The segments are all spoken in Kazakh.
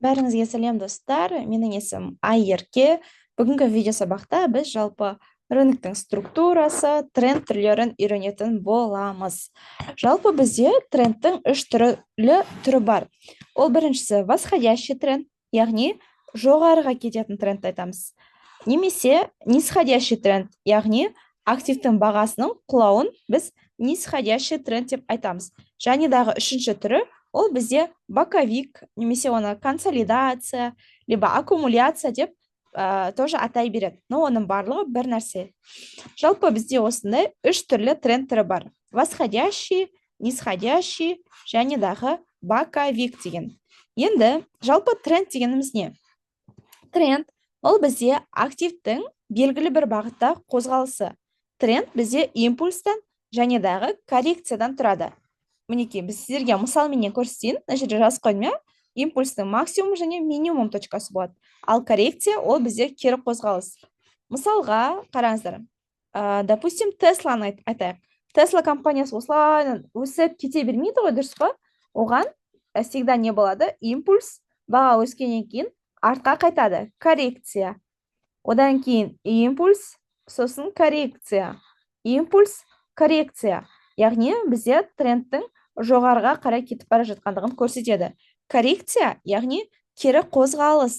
Бәріңізге сәлем, достар! Менің есімім Айерке. Бүгінгі видео сабақта біз жалпы рыноктың структурасы, тренд түрлерін үйренетін боламыз. Жалпы бізде трендтің үш түрлі түрі бар. Ол біріншісі восходящий тренд, яғни жоғарыға кететін тренд айтамыз. Немесе нисходящий тренд, яғни активтің бағасының құлауын біз нисходящий тренд деп айтамыз. Және дағы үшінші түрі ол бізде боковик немесе оны консолидация либо аккумуляция деп тоже атай береді, но оның барлығы бір нәрсе. Жалпы бізде осындай үш түрлі тренд түрі бар: восходящий, нисходящий және дағы боковик деген. Енді жалпы тренд дегеніміз не? Тренд ол бізде активтің белгілі бір бағытта қозғалысы. Тренд бізде импульстан және дағы коррекциядан тұрады. Мінекей, біз сіздерге мысалменен көрсетейін. Мына жерде жазып қойдым, иә, импульстың максимум және минимум точкасы болады, ал коррекция ол бізде кері қозғалыс. Мысалға қараңыздар, допустим, Тесланы айтайық. Тесла компаниясы осылай өсіп кете бермейді ғой, дұрыс па? Оған всегда не болады? Импульс, баға өскеннен кейін артқа қайтады, коррекция, одан кейін импульс, сосын коррекция, импульс, коррекция. Яғни бізде трендтің жоғарыға қарай кетіп бара жатқандығын көрсетеді коррекция, яғни кері қозғалыс.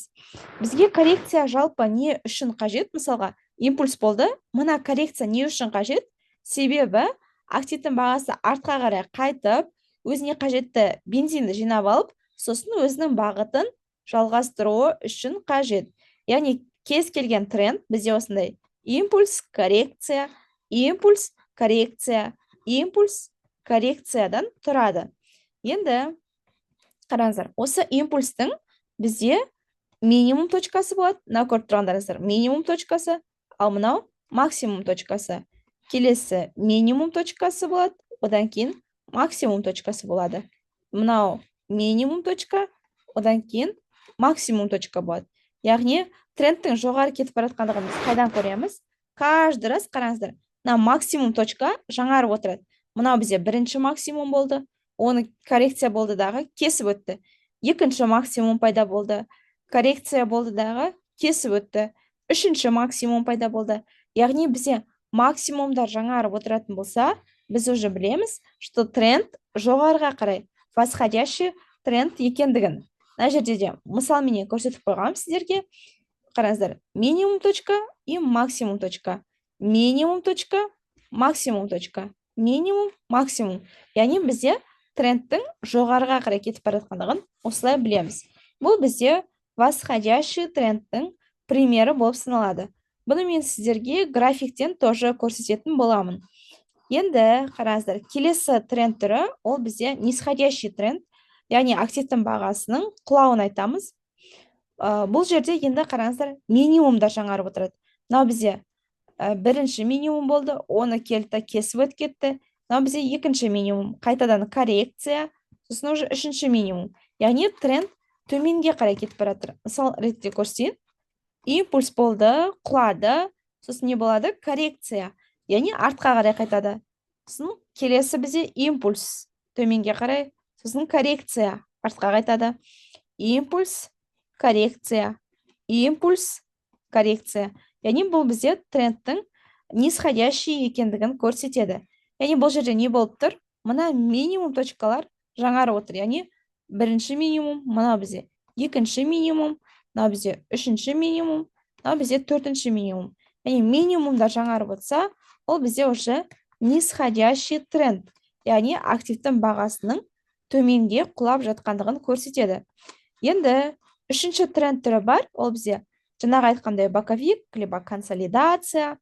Бізге коррекция жалпы не үшін қажет? Мысалға, импульс болды, мына коррекция не үшін қажет? Себебі активтің бағасы артқа қарай қайтып, өзіне қажетті бензинді жинап алып, сосын өзінің бағытын жалғастыруы үшін қажет. Яғни кез келген тренд бізде осындай импульс, коррекция, импульс, коррекция, импульс, коррекциядан тұрады. Енді қараңыздар, осы импульстің бізде минимум точкасы болады. Мынау көріп тұрғандарыңыздар минимум точкасы, ал мынау максимум точкасы. Келесі минимум точкасы болады, одан кейін максимум точкасы болады. Мынау минимум точка, одан кейін максимум точка болады. Яғни трендтің жоғары кетіп бара жатқандығын біз қайдан көреміз? Каждый раз қараңыздар, мына максимум точка жаңарып отырады. Мынау бізде бірінші максимум болды, оны коррекция болды дағы, кесіп өтті. Екінші максимум пайда болды, коррекция болды дағы, кесіп өтті. Үшінші максимум пайда болды. Яғни бізде максимумдар жаңарып отыратын болса, біз уже білеміз, что тренд жоғарыға қарай, восходящий тренд екендігін. Мына жерде де мысалменен көрсетіп қойғанмын сіздерге. Қараңыздар: минимум точка и максимум точка, минимум точка, максимум точка, минимум, максимум. Яғни бізде трендтің жоғарыға қарай кетіп бара жатқандығын осылай білеміз. Бұл бізде восходящий трендтің примері болып саналады. Бұны мен сіздерге графиктен тоже көрсететін боламын. Енді қараңыздар, келесі тренд түрі ол бізде нисходящий тренд, яғни активтің бағасының құлауын айтамыз. Бұл жерде енді қараңыздар, минимумдар жаңарып отырады. Мынау бізде бірінші минимум болды, оны келді, кесіп өтіп кетті. Мынау бізде екінші минимум, қайтадан коррекция, сосын уже үшінші минимум. Яғни тренд төменге қарай кетіп бара жатыр. Мысал ретінде көрсетейін: импульс болды, құлады, сосын не болады? Коррекция, яғни артқа қарай қайтады. Сосын келесі бізде импульс төменге қарай, сосын коррекция, артқа қайтады, импульс, коррекция, импульс, коррекция. Яғни бұл бізде трендтің нисходящий екендігін көрсетеді. Яғни бұл жерде не болып тұр? Мына минимум точкалар жаңарып отыр. Яғни бірінші минимум, мынау бізде екінші минимум, мынау бізде үшінші минимум, мынау бізде төртінші минимум. Яғни минимумдар жаңарып отырса, ол бізде уже нисходящий тренд, яғни активтің бағасының төменге құлап жатқандығын көрсетеді. Енді үшінші тренд түрі бар, ол бізде жаңағы айтқандай боковик либо консолидация.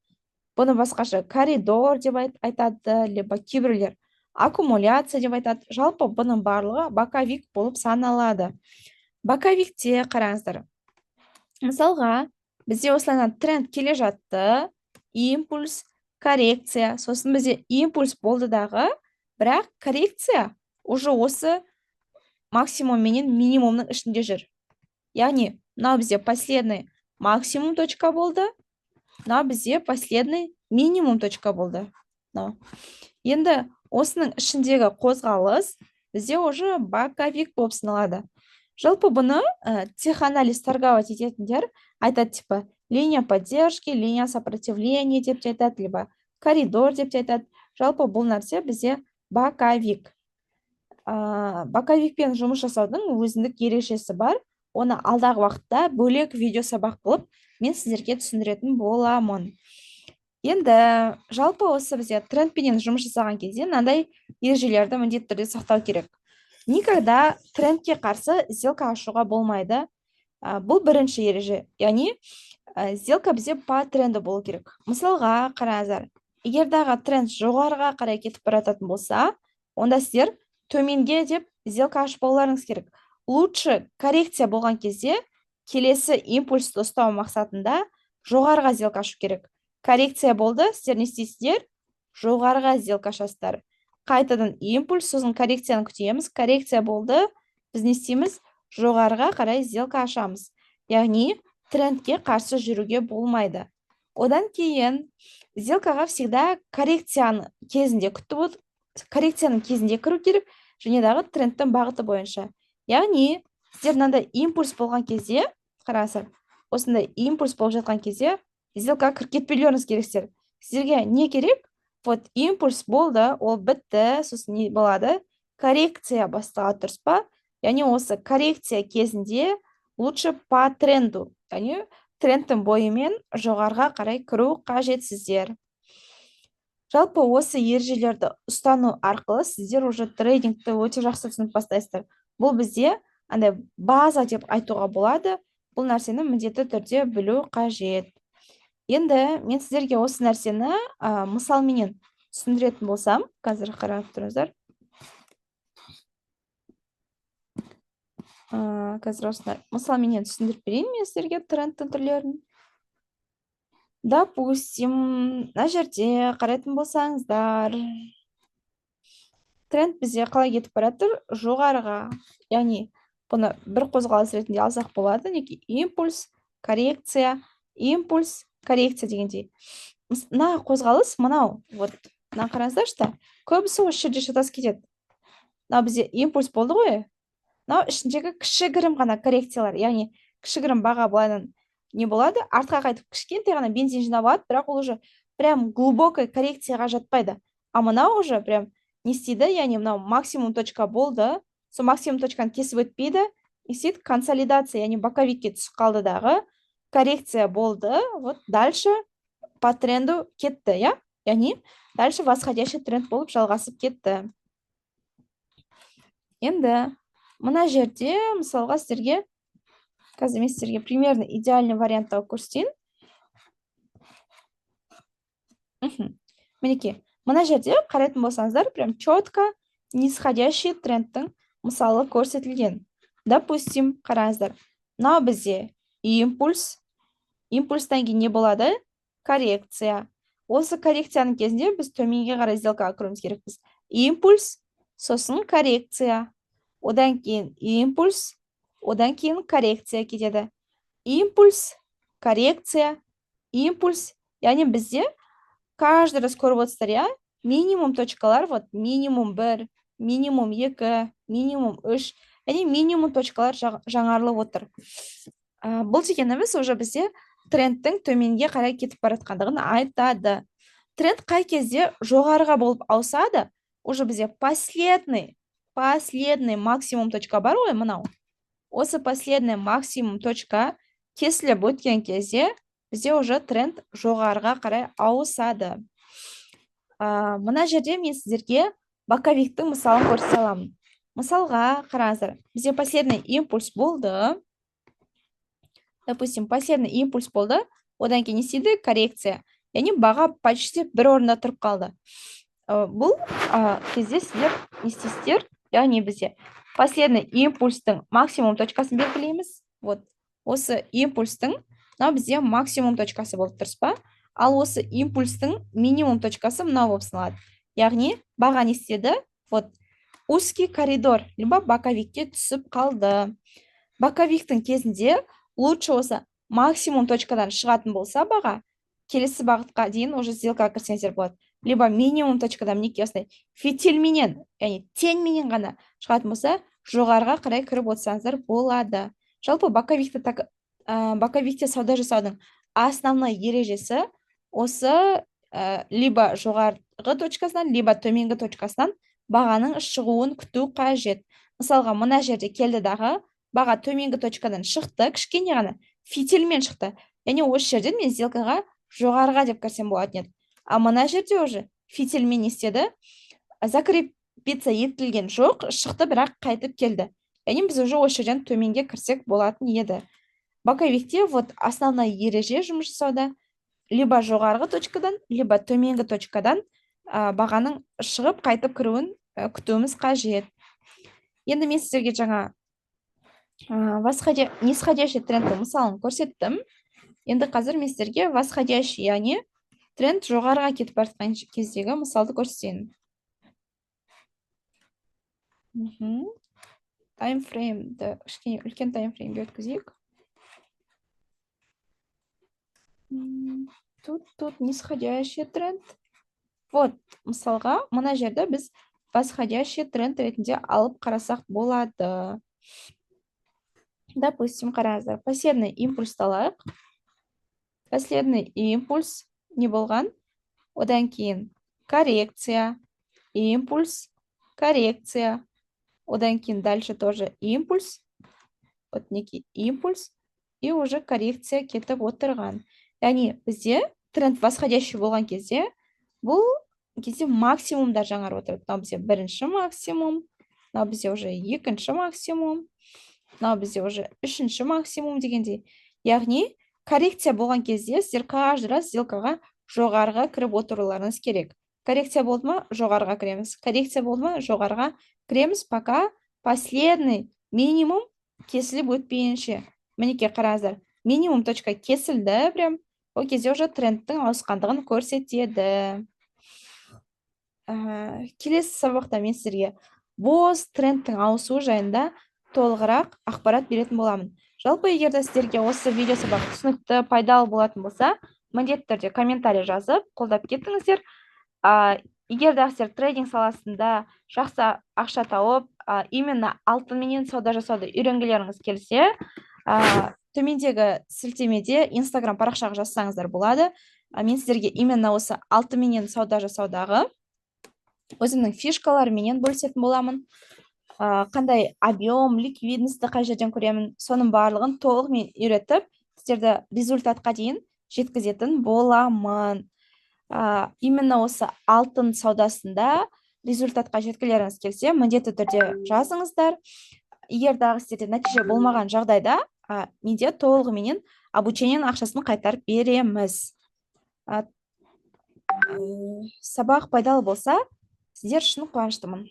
Бұны басқаша коридор деп айтады, либо кейбіреулер аккумуляция деп айтады. Жалпы бұның барлығы боковик болып саналады. Боковикте қараңыздар, мысалға, бізде осылайынан тренд келе жатты: импульс, коррекция, сосын бізде импульс болды дағы, бірақ коррекция уже осы максимум менен минимумның ішінде жүр. Яғни мынау бізде последний максимум точка болды, мынау бізде последний минимум точка болды. Мынау енді осының ішіндегі қозғалыс бізде уже боковик болып саналады. Жалпы бұны теханализ торговать ететіндер айтады, типа линия поддержки, линия сопротивления деп те айтады, либо коридор деп те айтады. Жалпы бұл нәрсе бізде боковик. Боковикпен жұмыс жасаудың өзіндік ережесі бар. Оны алдағы уақытта бөлек видео сабақ қылып мен сіздерге түсіндіретін боламын. Енді жалпы осы бізде трендпенен жұмыс жасаған кезде мынандай ережелерді міндетті түрде сақтау керек. Никогда трендке қарсы сделка ашуға болмайды. Бұл бірінші ереже. Яғни сделка бізде по тренду болу керек. Мысалға қараңыздар, егер дағы тренд жоғарыға қарай кетіп бара жататын болса, онда сіздер төменге деп сделка ашпауларыңыз керек. Лучше коррекция болған кезде келесі импульсті ұстау мақсатында жоғарыға сделка ашу керек. Коррекция болды, сіздер не істейсіздер? Жоғарыға сделка ашасыздар. Қайтадан импульс, сосын коррекцияны күтеміз. Коррекция болды, біз не істейміз? Жоғарыға қарай сделка ашамыз. Яғни трендке қарсы жүруге болмайды. Одан кейін сделкаға всегда коррекцияны кезінде күтіп, коррекцияның кезінде кіру керек, және дағы трендтің бағыты бойынша. Яғни сіздер мынандай импульс болған кезде, қараңыздар, осындай импульс болып жатқан кезде сделкаға кіріп кетпеулеріңіз керексіздер. Сіздерге не керек? Вот импульс болды, ол бітті, сосын не болады? Коррекция басталады, дұрыс па? Яғни осы коррекция кезінде лучше по тренду, яғни трендтің бойымен жоғарыға қарай кіру қажетсіздер. Жалпы осы ережелерді ұстану арқылы сіздер уже трейдингті өте жақсы түсініп бастайсыздар. Бұл бізде андай база деп айтуға болады. Бұл нәрсені міндетті түрде білу қажет. Енді мен сіздерге осы нәрсені мысалменен түсіндіретін болсам, қазір қарап тұрыңыздар. Қазір осындай мысалменен түсіндіріп берейін мен сіздерге трендтің түрлерін. Допустим, мына жерде қарайтын болсаңыздар, тренд бізде қалай кетіп бара жатыр? Жоғарыға. Яғни бұны бір қозғалыс ретінде алсақ болады. Неге импульс, коррекция, импульс, коррекция дегендей. Мына қозғалыс мынау, вот, мына қараңыздаршы да, көбісі осы жерде шатасып кетеді. Мынау бізде импульс болды ғой. Мынау ішіндегі кішігірім ғана коррекциялар, яғни кішігірім баға былайынан не болады, артқа қайтып кішкентай ғана бензин жинап алады, бірақ ол уже прям глубокой коррекцияға жатпайды. А мынау уже прям не істейді, яғни мынау максимум точка болды, сол максимум точканы кесіп өтпейді, не істейді, консолидация, яғни боковикке түсіп қалды дағы, коррекция болды, вот дальше по тренду кетті, иә? Яғни дальше восходящий тренд болып жалғасып кетті. Енді мына жерде мысалға сіздерге, қазір мен сіздерге примерно идеальный вариант тауып көрсетейін. Мінекей, мына жерде қарайтын болсаңыздар, прям четко нисходящий трендтің мысалы көрсетілген. Допустим, қараңыздар, мынау бізде импульс, импульстан кейін не болады? Коррекция. Осы коррекцияның кезінде біз төменге қарай сделкаға кіруіміз керекпіз. Импульс, сосын коррекция, одан кейін импульс, одан кейін коррекция кетеді. Импульс, коррекция, импульс. Яғни бізде каждый раз көріп отырсыздар, иә? Минимум точкалар, вот минимум 1, минимум 2, минимум 3, яғни минимум точкалар жаңарылып отыр. Бұл дегеніміз уже бізде трендтің төменге қарай кетіп бара жатқандығын айтады. Тренд қай кезде жоғарыға болып ауысады? Уже бізде последний максимум точка бар ғой мынау. Осы последний максимум точка кесіліп өткен кезде бізде уже тренд жоғарыға қарай ауысады. Мына жерде мен сіздерге боковиктің мысалын көрсете аламын. Мысалға қараңыздар, бізде последний импульс болды. Допустим, последний импульс болды. Одан кейін не істейді? Коррекция. Яғни баға почти бір орында тұрып қалды. Бұл кезде сіздер не істейсіздер? Яғни бізде последний импульстің максимум точкасын белгілейміз. Вот осы импульстің мынау бізде максимум точкасы болып, дұрыс па? Ал осы импульстің минимум точкасы мынау болып саналады. Яғни баға не істеді? Вот узкий коридор, либо боковикке түсіп қалды. Боковиктің кезінде лучше осы максимум точкадан шығатын болса баға, келесі бағытқа дейін уже сделкаға кірсеңіздер болады. Либо минимум точкадан, мінекей, осындай фитильменен, яғни теньменен ғана шығатын болса, жоғарыға қарай кіріп отырсаңыздар болады. Жалпы боковикті так, боковикте сауда жасаудың основной ережесі осы: либо жоғарғы точкасынан, либо төменгі точкасынан бағаның шығуын күту қажет. Мысалға, мына жерде келді дағы, баға төменгі точкадан шықты, кішкене ғана фитильмен шықты, яғни осы жерден мен сделкаға жоғарыға деп кірсем болатын еді. А мына жерде уже фитильмен не істеді? Закрепиться етілген жоқ, шықты, бірақ қайтып келді, яғни біз уже осы жерден төменге кірсек болатын еді. Боковикте вот основной ереже жұмыс жасауда: либо жоғарғы точкадан, либо төменгі точкадан бағаның шығып, қайтып кіруін күтуіміз қажет. Енді мен сіздерге жаңа нисходящий трендтің мысалын көрсеттім. Енді қазір мен сіздерге восходящий, яғни тренд жоғарыға кетіп бара жатқан кездегі мысалды көрсетейін. Таймфреймді кішкене үлкен таймфреймге өткізейік. Тут нисходящий тренд. Вот, мысалға, мына жерде біз восходящий тренд ретінде алып қарасақ болады. Допустим, қараңыздар, последний импульсті алайық. Последний импульс не болған? Одан кейін коррекция, импульс, коррекция, одан кейін дальше тоже импульс, вот некий импульс и уже коррекция кетіп отырған. Яғни бізде тренд восходящий болған кезде, бұл кезде максимумдар жаңарып отырады. Мынау бізде бірінші максимум, мынау бізде уже екінші максимум, мынау бізде уже үшінші максимум дегендей. Яғни коррекция болған кезде сіздер каждый раз сделкаға жоғарыға кіріп отыруларыңыз керек. Коррекция болды ма, жоғарыға кіреміз, коррекция болды ма, жоғарыға кіреміз, пока последний минимум кесіліп өтпейінше. Мінекей, қараңыздар, минимум точка кесілді прям, ол кезде уже трендтің ауысқандығын көрсетеді. Келесі сабақта мен сіздерге BOS, трендтің ауысуы жайында толығырақ ақпарат беретін боламын. Жалпы, егер де сіздерге осы видео сабақ түсінікті, пайдалы болатын болса, міндетті түрде комментарий жазып, қолдап кетіңіздер. Егер де сіздер трейдинг саласында жақсы ақша тауып, именно алтынменен сауда жасауды үйренгілеріңіз келсе, төмендегі сілтемеде Инстаграм парақшаға жазсаңыздар болады. Мен сіздерге именно осы алтынменен сауда жасаудағы өзімнің фишкаларыменен бөлісетін боламын. Қандай объем, ликвидностьті қай жерден көремін, соның барлығын толығымен үйретіп, сіздерді результатқа дейін жеткізетін боламын. Именно осы алтын саудасында результатқа жеткілеріңіз келсе, міндетті түрде жазыңыздар. Егер дағы сіздерде нәтиже болмаған жағдайда, менде толығыменен обучениенің ақшасын қайтарып береміз. Сабақ пайдалы болса, сіздер үшін қуаныштымын.